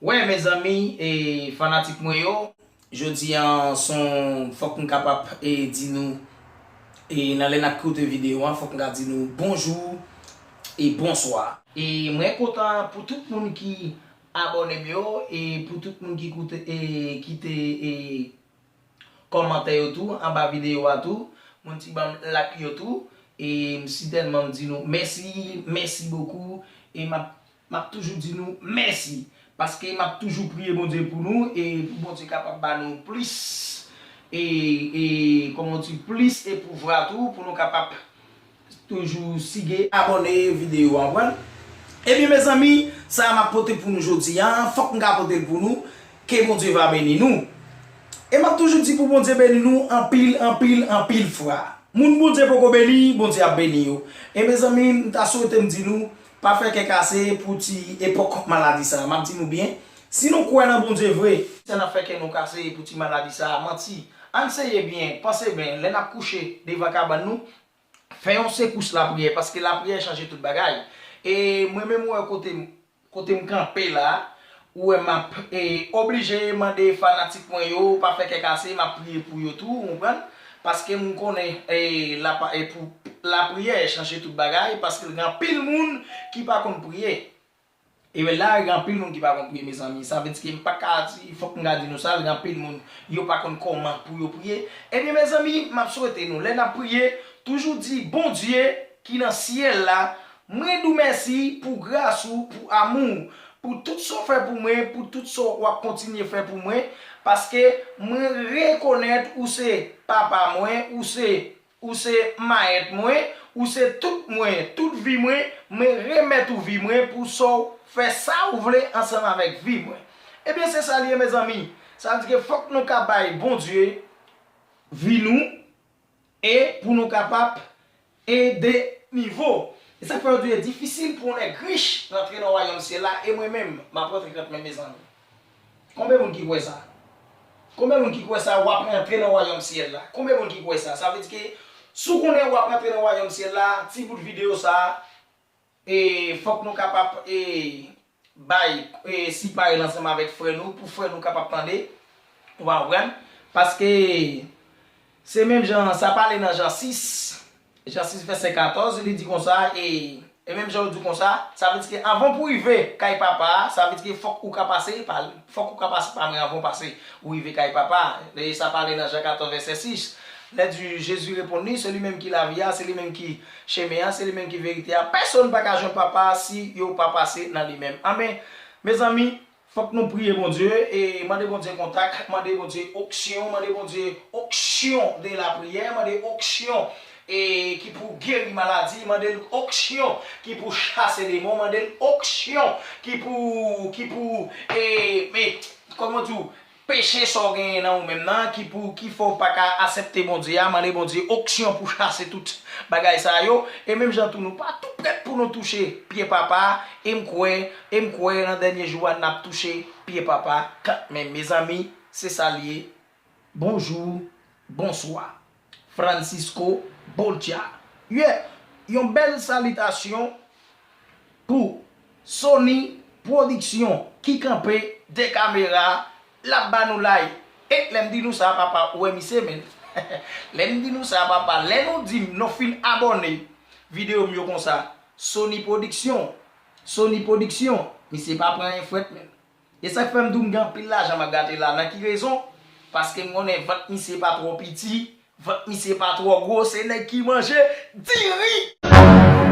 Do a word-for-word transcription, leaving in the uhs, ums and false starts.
Wè, mezanmi, e, fanatik mwen yo, jodi a, son, fòk m kapab, e, di nou, e, nan lè n ap koute videyo a, fòk m ka di nou bonjou e bonswa. E mwen kontan pou tout moun ki abòne m yo, e pou tout moun ki koute, e, kite, e, kòmantè yo tou, anba videyo a tou. Moun ki ban m like yo tou. E m sitèlman m di nou mèsi, mèsi bokou. E m ap, m ap toujou di nou mèsi. Paske m ap toujou priye Bondye pou nou. E pou Bondye kapab ba nou plis. E, e, kòman di, plis e pouvwa tou. Pou nou kapab toujou sige abòne videyo a, konprann? Ebyen, mezanmi, sa a m ap pote pou nou jodi a, fòk m ka pote l pou nou, ke Bondye va beni nou. E m ap toujou di pou Bondye beni nou anpil, anpil, anpil fwa. Moun Bondye poko beni, Bondye ap beni yo. E mezanmi, m ta swete m di nou, pa fè kè kase pou ti epòk maladi sa a. M ap di nou byen, si nou kwè nan Bondye vre, si n ap fè kè nou kase pou ti maladi sa a, manti. Ann seye byen, panse byen, lè n ap kouche devan kabann nou, fè yon sekous lapriyè, paske lapriyè chanje tout bagay. E mwen menm, ou wè kote m, kote m kanpe la, ou wè m ap, e, oblije mande fanatik mwen yo, pa fè kè kase, m ap priye pou yo tou, ou konprann? Paske m konnen, e, lapa-, e, pou lapriyè chanje tout bagay, paske gen anpil moun ki pa konn priye. E la, gen anpil moun ki pa konn priye, mezanmi. Sa vle di ke m pa ka di, fòk m ka di nou sa, gen anpil moun, yo pa konn kòman pou yo priye. Ebyen, mezanmi, m ap swete nou, lè n ap priye, toujou di, Bondye ki nan syèl la, mwen di w mèsi pou gras ou, pou amou w, pou tout sa w fè pou mwen, pou tout sa w ap kontinye fè pou mwen, paske mwen rekonèt ou se papa mwen, ou se Ou se mayèt mwen, ou se tout mwen, tout vi mwen, mwen remèt ou vi mwen pou sa w fè sa ou vle ansanm avèk vi mwen. Ebyen, se sa l ye, mezanmi. Sa vle di ke fòk nou ka bay Bondye vi nou e pou nou kapab ede nivo. E sa k fè yo di e difisil pou yon nèg rich rantre nan wayòm syèl la, e mwen menm, m ap rantre kanmenm, mezanmi. Konbyen moun ki kwè sa? Konbyen moun ki kwè sa, w ap rantre nan wayòm syèl la? Konbyen moun ki kwè sa? Sa vle di ke si w konnen w ap rantre nan wayòm syèl la, ti bout videyo sa a, e, fòk nou kapab, e, bay, e, sipare l ansanm avèk frè nou, pou frè nou kapab tande. Ou pa konprann? Paske se menm jan, sa pale nan Jan sis, Jan sis vèsè katòz, li di konsa, e, e menm jan ou di konsa, sa vle di ke anvan pou rive kay Papa a, sa vle di ke fòk ou ka pase pa, fòk ou ka pase pa mwen anvan w pase, ou rive kay Papa a. E sa pale nan Jan katòz vèsè sis. Lè di, Jezi reponn li, se li menm ki lavi a, se li menm ki chemen an, se li menm ki verite a. Pèsonn pa ka jwenn Papa a si yo pa pase nan li menm. Anben, mezanmi, fòk nou priye Bondye, e mande Bondye kontak, mande Bondye onksyon, mande Bondye onksyon de lapriyè, mande onksyon, e ki pou geri maladi, mande l onksyon ki pou chase demon, mande l onksyon ki pou, ki pou, e, e, kòman di w, peche sa w genyen nan ou menm nan, ki pou, ki fè w pa ka aksepte Bondye a, mande Bondye onksyon pou chase tout bagay sa yo. E menm jan tou, nou pa tou prèt pou nou touche pye Papa a, e m kwè, e m kwè nan dènye jou a, n ap touche pye Papa kanmenm. Mezanmi, se sa l ye. Bonjou, bonswa. Francisco Bolcha. Yeah, yon bèl salitasyon pou Sony Production ki kanpe de kamera, l ap ba nou lay. E lè m di nou sa, papa, ou wè misye, men. Lè m di nou sa, papa, lè nou di m, nou fin abòne videyo m yo konsa, Sony Production, Sony Production, misye pa pran anyen frèt, men. E sa k fè m di w m gen anpil lajan m ap gate la. Nan ki rezon? Paske m konnen vant misye pa twò piti, vant misye pa twò gwo, se nèg ki manje diri.